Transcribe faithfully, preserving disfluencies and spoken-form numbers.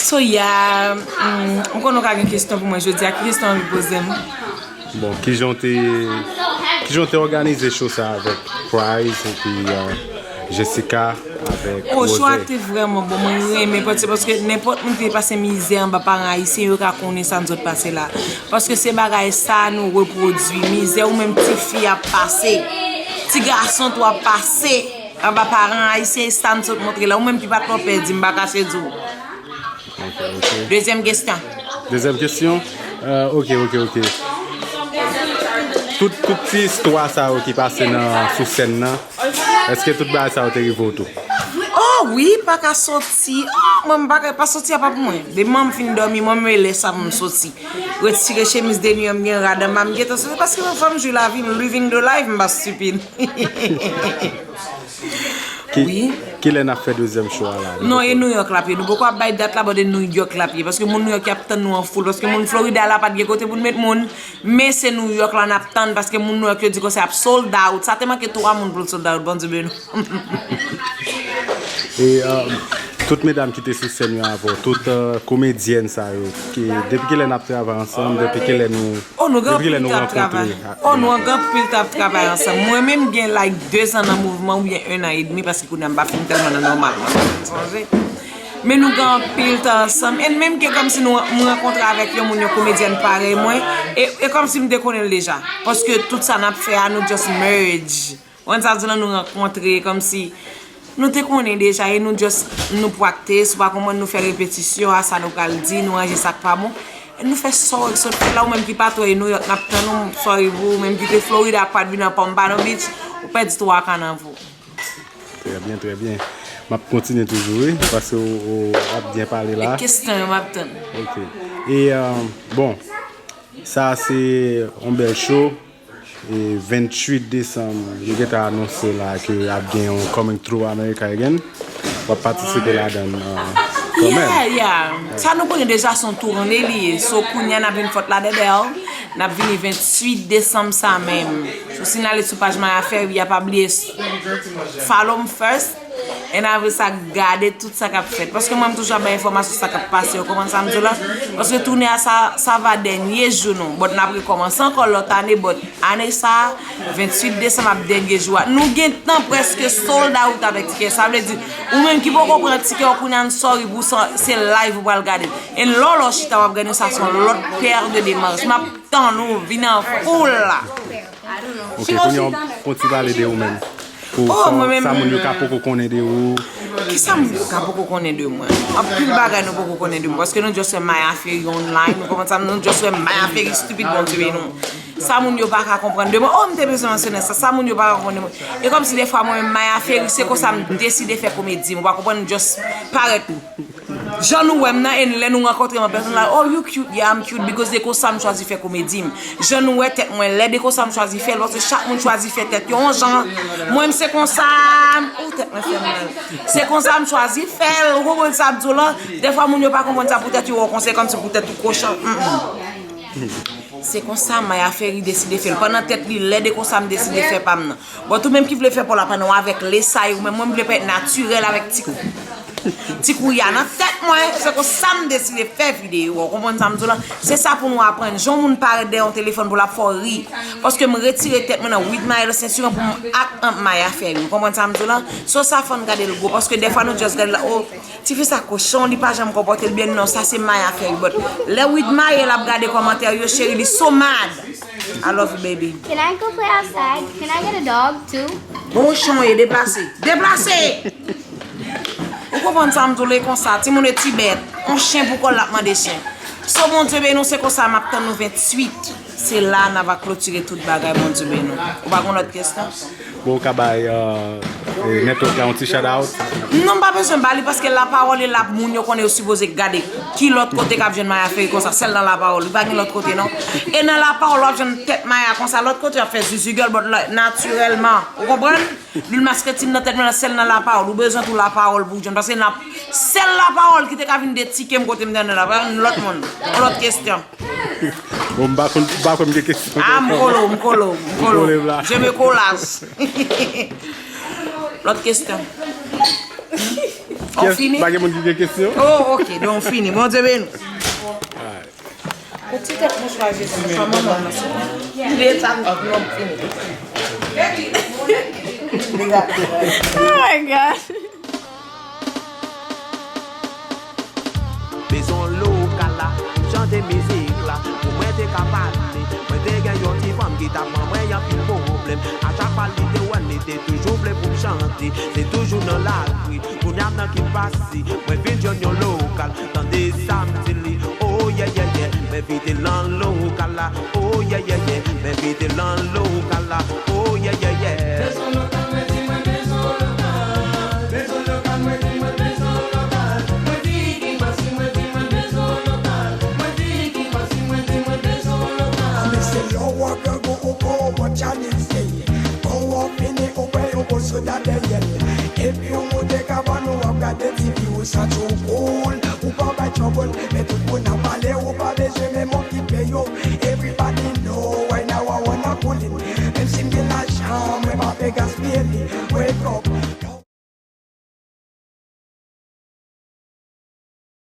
So yeah, mm, m konnen w ka gen kesyon pou mwen jodi a. Ki kesyon w anvi poze m? Bon, kijan w te kijan w te òganize show sa avèk Price epi uh, Jessica avèk Oh, show a Rose? Te vrèman bon. Mwen renmen pati paske nenpòt moun ki te pase mizè anba paran ayisyen yo ka konnen sa nou sot pase la. Paske se bagay sa nou repwodui. Mizè ou menm ti fi ap pase, ti gason tou ap pase anba paran ayisyen, e sa nou sot montre la. Ou menm ki pa t pè di m pa kache di w. Dezyèm kesyon. Dezyèm kesyon? Uh, ok, ok, ok. Tout, tout ti istwa sa yo ki pase nan sou sèn nan, èske tout bagay sa yo te rive w tou? Oh wi, pa ka soti. Oh, mwen m pa ka pa soti apa pou mwen. Depi mwen m fin dòmi, mwen m lè sa pou m soti. Retire chemiz de nwi an m gen rad anba m gentan soti paske mwen fò m jwi lavi m, living the life, m pa stupid. Ki, kilè n ap fè dezyèm show a la? Non, e New York l ap ye. Nou poko ap bay dat la, but e New York l ap ye. Paske moun New York y ap tann nou an foul. Paske moun Florida la pa t gen kote pou n met moun. Men se New York la n ap tann. Paske moun New York yo di konsa ap sold out. Sa te manke twa moun pou l sold out. Bondye beni nou. E uh, tout medam ki te sou sèn yo avè w, tout uh, komedyèn sa yo, ki, depi kilè n ap travay ansanm, depi kilè nou Oh, nou gen depi kilè anpil nou tan ap travay. rankontre? Oh, nou gen anpil tan ap travay ansanm. Mwen menm gen like de zan nan mouvman oubyen en an edmi paske kounye a m pa fin tèlman nan nòmal mwen, sonje. Men nou gen anpil tan ansanm. E menm ke kòmsi nou, mwen rankontre avèk yon moun, yon komedyèn parèy mwen, e, e kòmsi m te konnen l deja. Paske tout sa n ap fè a, nou just merge. Ou konn sa m di w la, nou rankontre kòmsi nou te konnen deja e nou just, nou practice, ou pa konprann, nou fè repetisyon a sa nou pral di, nou ranje sa k pa bon. E nou fè sa w sot fè la, ou menm ki pa twò e New York, n ap tann ou, sorry pou ou menm ki te Florida, pa t vin nan Pompano Beach, ou pèdi twa ka nan vo. Trè byen, trè byen. M ap kontinye toujou, wi, paske w, w ap byen pale la. E kesyon yo m ap tann. Ok. E, uh, bon, sa se yon bèl show. E venntuit desanm, yo gentan anonse la ke ap gen yon Coming Through America Again. W ap patisipe ladan l uh, kanmenm. Yeah, yeah. Sa nou konnen deja se yon toune li ye. So kounye a n ap vin fòt la dèdè. N ap vini venntuit desanm sa menm. So si n ale sou paj Maya Ferry a, pa bliye follow m first. And apre sa, gade tout sa k ap fèt. Paske mwen, m toujou ap bay enfòmasyon sa k ap pase. Ou konprann sa m di w la? Paske toune a, sa, sa va dènye jou nou. But n ap rekòmanse ankò lòt ane. But ane sa a, venntuit desanm ap dènye jou a. Nou gentan prèske sold out avèk tikè. Sa vle di, ou menm ki poko pran tikè w kounye a, m sorry pou sa, se live ou pral gade. And lè w lè w chita w ap gade sa, se yon lòt pè de demach. M ap tann ou, vin an foul la. Ok, kounye a, fè yon ti pale de ou menm. Pou Oh, sa, mwen menm. Sa moun yo ka poko konnen de ou. Kisa moun yo ka poko konnen de mwen? Anpil bagay nou poko konnen de mwen. Paske nou just wè Maya Ferry online. Nou konprann sa, nou just wè Maya Ferry stupid, Bondye beni nou. Sa moun yo pa ka konprann de mwen. Oh, m te bezwen mansyonnen sa. Sa moun yo pa ka konprann de mwen. E kòmsi defwa mwen menm Maya Ferry, se konsa m deside fè komedi. Ou pa konprann, m just parèt. Jan nou wè m nan, e lè nou rankontre m an pèsonèl, oh, you cute, yeah, I'm cute, because de konsa m chwazi fè komedi m. Jan nou wè tèt mwen lèd, e konsa m chwazi fè l, paske chak moun chwazi fè tèt yo yon jan. Mwen, m se konsa, oh, tèt mwen fè m mal. Se konsa m chwazi fè l, ou konprann sa m di w lan? Dèfwa moun yo pa konprann sa pou tèt yo, wè w konsa, kòmsi pou tèt ou kochon. Mm, mm. Se konsa Maya Ferry deside fè l. Pandan tèt li lèd, e konsa m deside fè pa m nan. Bon, tout menm ki vle fè pa w la pandan w avèk lesay ou menm, mwen m vle parèt natirèl avèk ti kou. Ti kou ya nan tèt mwen, se konsa m deside fè videyo a. Ou konprann sa m di w lan? Se sa pou nou aprann. Jan yon moun parèt dèyè yon telefòn pou l ap fè w ri. Paske m retire tèt mwen nan Widmayèl Sentuyon pou m ak Maya Ferry. Ou konprann sa m di w lan? So sa fò n gade l gwo. Paske dèfwa nou just gade l la, oh, tifi sa kochon, li pa janm konpòte l byen, non, sa se Maya Ferry. But lè Widmayèl ap gade kòmantè yo, cheri, li so mad. I love you, baby. Can I go play outside? Can I get a dog too? Bon, chon ye, deplase. Deplase! Ou konprann sa m di w, li konsa, timoun e ti bèt. On chen pou kò l, l ap mande chen. So, Bondye beni nou, se konsa m ap tann nou venntuit. Se la n a va klotire tout bagay, Bondye beni nou. Ou pa gen lòt kesyon? Bon, ou ka bay uh, network la yon ti shout out. Non, m pa bezwen ba li paske lapawòl e la moun yo konnen yo sipoze gade. Ki lòt kote k ap jwenn Maya Ferry konsa? Sèl nan lapawòl. Li pa gen lòt kote, non. E nan lapawòl, w ap jwenn tèt Maya konsa. Lòt kote, y ap fè zuzu girl, but la, natirèlman. Ou konprann? Lil maske ti m nan tèt mwen, sèl nan lapawòl. Ou bezwen tou lapawòl pou w jwenn. Paske nan sèl lapawòl ki te ka vin detike m kote m te nan lapawòl, lòt moun. Yon lòt kesyon. Bon, m pa konn, m pa konn gen kesyon. Ah, m kolo, m kolo, m kolo. Kole m la. Je me collage. Lòt kesyon. Kiyès, fini? Pa gen moun ki gen kesyon? Oh, ok, donk fini. Bondye beni. Pou ti tèt mouchwa, Jezi, mouchwa manman nan se. Li sa, non, fini. Oh my God. Bezwen lokal la, pou chante mizik la, pou mwen te ka pale. Mwen te gen yon ti fanm ki t ap ban mwen anpil pwoblèm. A chak fwa li te wè m, li te toujou vle pou m chante. Se toujou nan lari, kounye a nan ki pase. Mwen vin jwenn yon lokal, tande sa m di li. Oh yeah, yeah, yeah, m envite l nan lokal la. Oh yeah, yeah, yeah, m envite l nan lokal la. Oh yeah, yeah, yeah. Bezwen lokal, mwen di mwen bezwen lokal. Bezwen lokal, mwen di mwen bezwen lokal. Mwen di ki pase, mwen di mwen bezwen lokal. Mwen di ki pase, mwen di mwen bezwen lokal. Men se lè w wè grangou ou bon, ou bon tchalize. Kon w fini, ou pran yon bon soda dèyè l. Epi w moute kabann ou, w ap gade T V, ou santi w cool. Ou pa bay trouble, men tout moun ap pale, ou pa bezwen menm okipe yo. Everybody know, right now I wanna cool it. Menm si m gen lajan, mwen pa vle gaspiye li. Wake up,